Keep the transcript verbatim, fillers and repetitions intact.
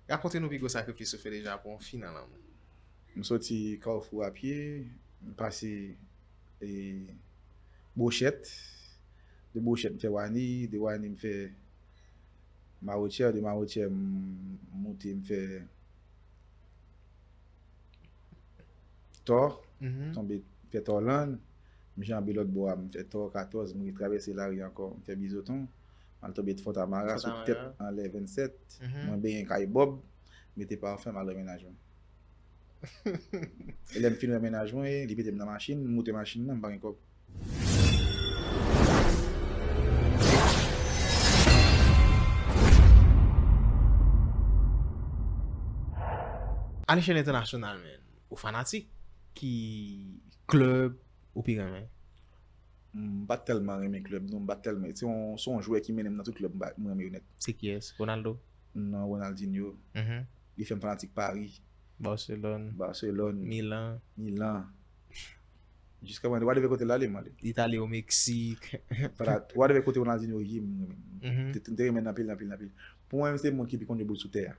Rakonte nou pi gwo sakrifis ou fè deja pou yon fi nan lanmou. M soti Kafou a pye, m pase e, Bwochèt. De Bwochèt, m fè Wani. De Wani, m fè Mawotyè. De Mawotyè, m moute, m fè Tò. Tonbe, fè Tòland. M janbe lòt bò a, m fè Tò katòz. M retravèse lari ankò, m fè Bizoton. M al tonbe Fontamara sou tèt anlè vennsèt. Mwen benyen kay Bòb, mete pafen, m al wè mennaj mwen. E lè m fin wè mennaj mwen, li mete m nan machin, m moute machin nan, m pa gen kòb. Anechèl entènasyonal, men, ou fanatik ki klèb ou pi renmen? M pa tèlman renmen klèb, non, m pa tèlman. Se yon, se yon jwè ki mennen m nan tout klèb m pa- m renmen yo nèt. Se kiyès? Ronaldo? Non, Ronaldinho. Li fè m fanatik Paris, Barcelone, Barcelone, Milan. Milan. Jiska mwen, w a leve kote l ale, m ale. Itali, o Meksik. Fana- w a leve kote Ronaldinho ye, m renmen. M te, m te renmen l anpil, anpil, anpil. Pou mwen, se moun ki pi konn jwe boul sou tè a.